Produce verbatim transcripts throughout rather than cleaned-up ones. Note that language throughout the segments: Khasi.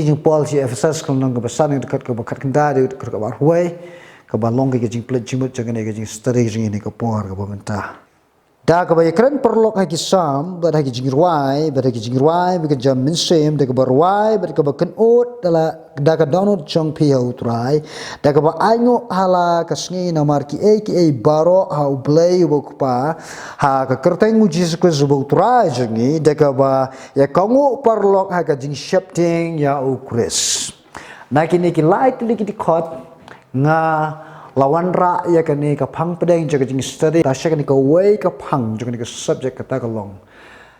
Jingpyntip sha ki Ephesus ka lynnong kaba san, ka dkhot kaba khatkhyndai, ka dkhot kaba arphew wei, kaba long ka jingpynleit jingmut jong kane ka jingstudy jong ngi ha kane ka por kaba mynta. Da kaba ïakren paralok ha ki Salm, bad ha ki jingrwai, bad ha ki jingrwai, bad ka jingmynsiem, da kaba rwai, bad kaba kynud, da la, da ka dohnud jong phi ha U Trai, da kaba ainguh ha la ka sngi namar kiei kiei baroh ha U Blei uba U Kpa, ha ka kyrteng U Jisu Khrist uba U Trai jong ngi, da kaba ïakohnguh paralok ha ka jingsheptieng ïa U Khrist. Na kine ki lai tylli ki dkhot nga la wanrah ïa kane ka phang pdeng jong ka jingstudy, ta sha kane kawei ka phang jong kane ka subject, kata ka long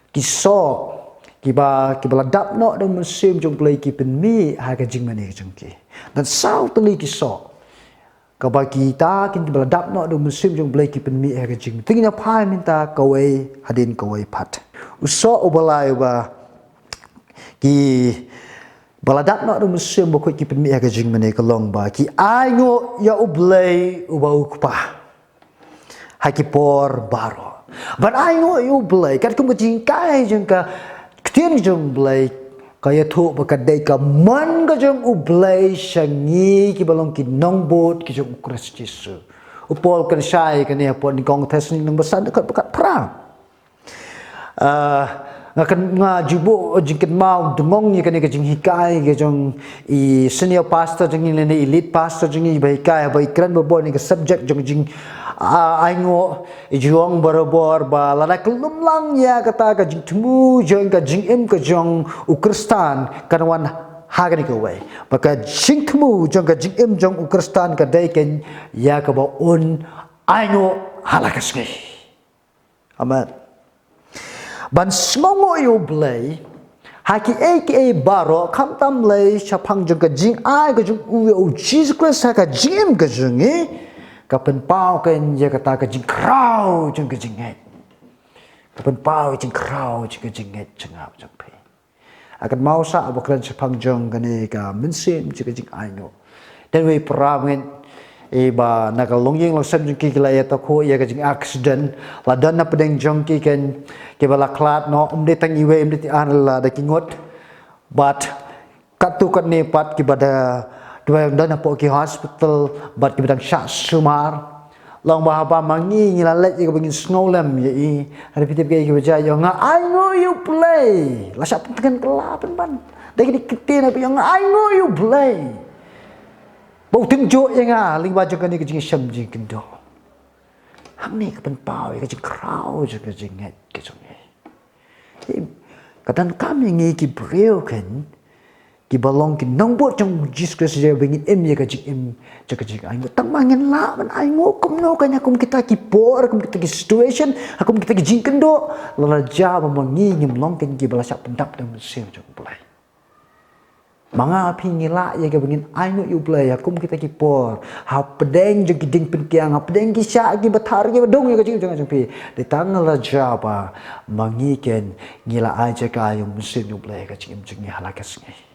ki soh kiba, kiba la dap noh da U Mynsiem jong U Blei ki pynmih ha ka jingmane ka jong ki. Don saw tylli ki soh kaba kita kin, kiba la dap noh da U Mynsiem jong U Blei ki pynmih ha ka jingmane. Te ngin ïa phai mynta kawei hadien kawei pat. U soh uba lai uba ki ba la dap noh da U Mynsiem Bakhuid ki pynmih ha ka jingmane ka long ba ki ainguh ïa U Blei uba U Kpa ha ki por baroh. Ban ainguh ïa U Blei, katkum ka jinghikai jong ka Ktien jong U Blei, ka ïathuh ba ka dei ka mon ka jong U Blei sha ngi kiba long ki nongbud ki jong U Khrist Jisu. U Paul u kren shai ïa kane hapoh Nyngkong Thessaloni lynnong ba san, dkhot ba khatphra. Ah, nga kyn-, nga ju buh jingkynmaw dngong ïa kane ka jinghikai ka jong i senior pastor jong ngi lane i lead pastor jong ngi ba hikai, ba i kren barabor ïa kane ka subject jong jing, ah, ainguh, i ju ong barabor ba lada ka lum lang ïa kata ka jingthmu jong ka jingim ka jong u Khristan, kan wan ha kane kawei. Ba ka jingthmu jong ka jingim jong u Khristan ka dei kan ïa kaba un ainguh ha la ka sngi. Amen. Ban sngewnguh ïa U Blei ha kiei kiei baroh, khamtam lei shaphang jong ka jingai ka jong u, ïa u Jisu Khrist ha ka jingim ka jong ngi, ka pynpaw kan ïa kata ka jingkhraw jong ka jingngeit. Ka pynpaw jingkhraw jong ka jingngeit jong nga jong phi. Nga kynmaw sa ba kren shaphang jong kane ka mynsiem jong ka jingainguh. Don wei para ngeit, eh, ba na ka longïing longsem jong ki, ki la ïathuh ïa ka jingaccident, la don na pdeng jong ki kan, kiba la khlad noh, ym dei tang iwei, ym dei tang ar, la da ki ngut. Bad katto katne pat kiba da, kiba don hapoh ki hospital, bad kiba dang shah sumar. Long ba haba ma ngi ngi la leit ïa kaba ngin sngewlem ïa i. Hynrei phi tip kaei kaba jia, ïa nga ainguh ïa U Blei. La shah pyntngen kylla pynban da kine ki ktien, ba ïa nga ainguh ïa U Blei ba u tynjuh ïa nga lyngba jong kane ka jingshem jingkynduh. Hangne ka pynpaw ïa ka jingkhraw jong ka jingngeit ka jong ngi. Ka donkam ïa ngi ki briew kan, kiba long ki nongbud jong u Jisu Khrist, ïa ba ngin im ïa ka jingim jong ka jingainguh. Tang ma ngin lah ban ainguh kumno kan, ha kum kita ki por, ha kum kita ki situation, ha kum kita ki jingkynduh, lada jia ba ma ngi ngim long kan kiba la shah pyndap da u Mynsiem jong U Blei. Ma nga phi ngi lah ïa kaba ngin ainguh ïa U Blei ha kum kita ki por, ha pdeng jong ki diengpyngkiang, ha pdeng ki shah kiba thar kiba dung ïa ka jingim jong nga jong phi. Dei tang lada jia ba ma ngi kan ngi la ai jaka ïa u Mynsiem U Blei ha ka jingim jong ngi ha la ka sngi.